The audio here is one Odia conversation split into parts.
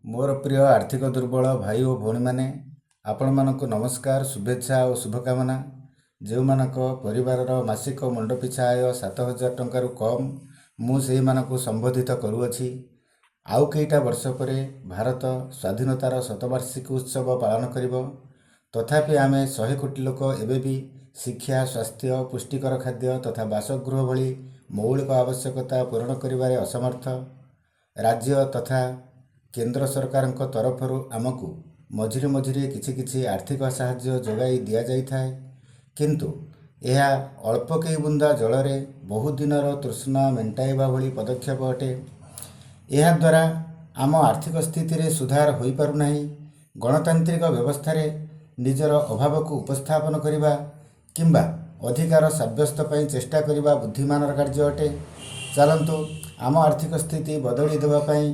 ମୋର ପ୍ରିୟ ଆର୍ଥିକ ଦୁର୍ବଳ ଭାଇ ଓ ଭଉଣୀମାନେ, ଆପଣମାନଙ୍କୁ ନମସ୍କାର, ଶୁଭେଚ୍ଛା ଓ ଶୁଭକାମନା। ଯେଉଁମାନଙ୍କ ପରିବାରର ମାସିକ ମୁଣ୍ଡ ପିଛା ଆୟ 7000 ଟଙ୍କାରୁ କମ୍, ମୁଁ ସେଇମାନଙ୍କୁ ସମ୍ବୋଧିତ କରୁଅଛି। ଆଉ କେଇଟା ବର୍ଷ ପରେ ଭାରତ ସ୍ୱାଧୀନତାର ଶତବାର୍ଷିକୀ ଉତ୍ସବ ପାଳନ କରିବ। ତଥାପି ଆମେ 100 କୋଟି ଲୋକ ଏବେ ବି ଶିକ୍ଷା, ସ୍ୱାସ୍ଥ୍ୟ, ପୁଷ୍ଟିକର ଖାଦ୍ୟ ତଥା ବାସଗୃହ ଭଳି ମୌଳିକ ଆବଶ୍ୟକତା ପୂରଣ କରିବାରେ ଅସମର୍ଥ। ରାଜ୍ୟ ତଥା କେନ୍ଦ୍ର ସରକାରଙ୍କ ତରଫରୁ ଆମକୁ ମଝିରେ ମଝିରେ କିଛି କିଛି ଆର୍ଥିକ ସାହାଯ୍ୟ ଯୋଗାଇ ଦିଆଯାଇଥାଏ, କିନ୍ତୁ ଏହା ଅଳ୍ପ କେଇ ବୁନ୍ଦା ଜଳରେ ବହୁଦିନର ତୃଷ୍ଣା ମେଣ୍ଟାଇବା ଭଳି ପଦକ୍ଷେପ ଅଟେ। ଏହାଦ୍ୱାରା ଆମ ଆର୍ଥିକ ସ୍ଥିତିରେ ସୁଧାର ହୋଇପାରୁନାହିଁ। ଗଣତାନ୍ତ୍ରିକ ବ୍ୟବସ୍ଥାରେ ନିଜର ଅଭାବକୁ ଉପସ୍ଥାପନ କରିବା କିମ୍ବା ଅଧିକାର ସାବ୍ୟସ୍ତ ପାଇଁ ଚେଷ୍ଟା କରିବା ବୁଦ୍ଧିମାନର କାର୍ଯ୍ୟ ଅଟେ। ଚାଲନ୍ତୁ, ଆମ ଆର୍ଥିକ ସ୍ଥିତି ବଦଳି ଦେବା ପାଇଁ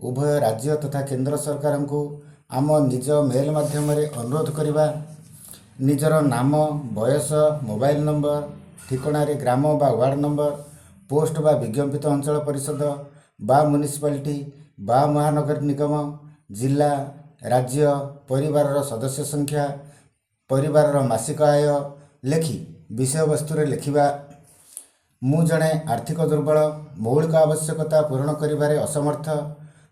ଉଭୟ ରାଜ୍ୟ ତଥା କେନ୍ଦ୍ର ସରକାରଙ୍କୁ ଆମ ନିଜ ମେଲ୍ ମାଧ୍ୟମରେ ଅନୁରୋଧ କରିବା। ନିଜର ନାମ, ବୟସ, ମୋବାଇଲ ନମ୍ବର, ଠିକଣାରେ ଗ୍ରାମ ବା ୱାର୍ଡ଼ ନମ୍ବର, ପୋଷ୍ଟ ବା ବିଜ୍ଞାପିତ ଅଞ୍ଚଳ ପରିଷଦ ବା ମ୍ୟୁନିସିପାଲିଟି ବା ମହାନଗର ନିଗମ, ଜିଲ୍ଲା, ରାଜ୍ୟ, ପରିବାରର ସଦସ୍ୟ ସଂଖ୍ୟା, ପରିବାରର ମାସିକ ଆୟ ଲେଖି ବିଷୟବସ୍ତୁରେ ଲେଖିବା, ମୁଁ ଜଣେ ଆର୍ଥିକ ଦୁର୍ବଳ, ମୌଳିକ ଆବଶ୍ୟକତା ପୂରଣ କରିବାରେ ଅସମର୍ଥ।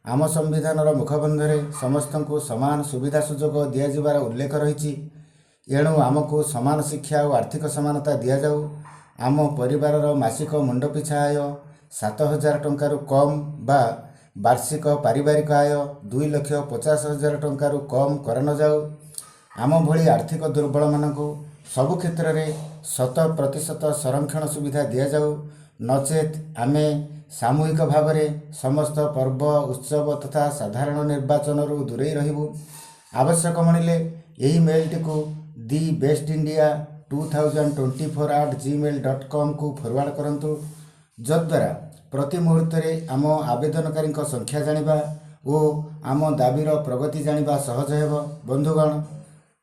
ଆମ ସମ୍ବିଧାନର ମୁଖବନ୍ଧରେ ସମସ୍ତଙ୍କୁ ସମାନ ସୁବିଧା ସୁଯୋଗ ଦିଆଯିବାର ଉଲ୍ଲେଖ ରହିଛି। ଏଣୁ ଆମକୁ ସମାନ ଶିକ୍ଷା ଓ ଆର୍ଥିକ ସମାନତା ଦିଆଯାଉ। ଆମ ପରିବାରର ମାସିକ ମୁଣ୍ଡ ପିଛା ଆୟ 7000 ଟଙ୍କାରୁ କମ୍ ବା ବାର୍ଷିକ ପାରିବାରିକ ଆୟ 2,50,000 ଟଙ୍କାରୁ କମ୍ କରାନଯାଉ। ଆମ ଭଳି ଆର୍ଥିକ ଦୁର୍ବଳମାନଙ୍କୁ ସବୁ କ୍ଷେତ୍ରରେ 100% ସଂରକ୍ଷଣ ସୁବିଧା ଦିଆଯାଉ। ନଚେତ୍ ଆମେ ସାମୂହିକ ଭାବରେ ସମସ୍ତ ପର୍ବ, ଉତ୍ସବ ତଥା ସାଧାରଣ ନିର୍ବାଚନରୁ ଦୂରେଇ ରହିବୁ। ଆବଶ୍ୟକ ମଣିଲେ ଏହି ମେଲ୍ଟିକୁ thebestindia2024@gmail.comକୁ ଫରୱାର୍ଡ଼ କରନ୍ତୁ, ଯଦ୍ୱାରା ପ୍ରତି ମୁହୂର୍ତ୍ତରେ ଆମ ଆବେଦନକାରୀଙ୍କ ସଂଖ୍ୟା ଜାଣିବା ଓ ଆମ ଦାବିର ପ୍ରଗତି ଜାଣିବା ସହଜ ହେବ। ବନ୍ଧୁଗଣ,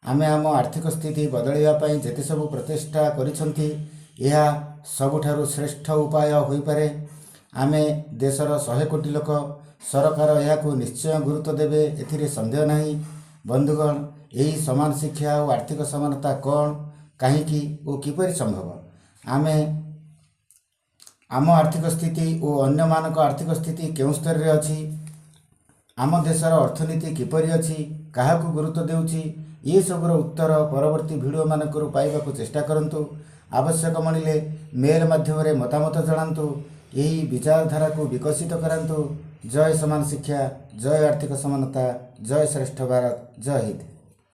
ଆମେ ଆମ ଆର୍ଥିକ ସ୍ଥିତି ବଦଳାଇବା ପାଇଁ ଯେତେ ସବୁ ପ୍ରଚେଷ୍ଟା କରିଛନ୍ତି, ଏହା ସବୁଠାରୁ ଶ୍ରେଷ୍ଠ ଉପାୟ ହୋଇପାରେ। ଆମେ ଦେଶର 100 କୋଟି ଲୋକ। ସରକାର ଏହାକୁ ନିଶ୍ଚୟ ଗୁରୁତ୍ୱ ଦେବେ, ଏଥିରେ ସନ୍ଦେହ ନାହିଁ। ବନ୍ଧୁଗଣ, ଏହି ସମାନ ଶିକ୍ଷା ଓ ଆର୍ଥିକ ସମାନତା କ'ଣ, କାହିଁକି ଓ କିପରି ସମ୍ଭବ? ଆମେ ଆମ ଆର୍ଥିକ ସ୍ଥିତି ଓ ଅନ୍ୟମାନଙ୍କ ଆର୍ଥିକ ସ୍ଥିତି କେଉଁ ସ୍ତରରେ ଅଛି? ଆମ ଦେଶର ଅର୍ଥନୀତି କିପରି ଅଛି? କାହାକୁ ଗୁରୁତ୍ୱ ଦେଉଛି? ଏସବୁର ଉତ୍ତର ପରବର୍ତ୍ତୀ ଭିଡ଼ିଓମାନଙ୍କରୁ ପାଇବାକୁ ଚେଷ୍ଟା କରନ୍ତୁ। ଆବଶ୍ୟକ ମଣିଲେ ମେଲ୍ ମାଧ୍ୟମରେ ମତାମତ ଜଣାନ୍ତୁ। ଏହି ବିଚାରଧାରାକୁ ବିକଶିତ କରାନ୍ତୁ। ଜୟ ସମାନ ଶିକ୍ଷା, ଜୟ ଆର୍ଥିକ ସମାନତା, ଜୟ ଶ୍ରେଷ୍ଠ ଭାରତ, ଜୟ ହିନ୍ଦ।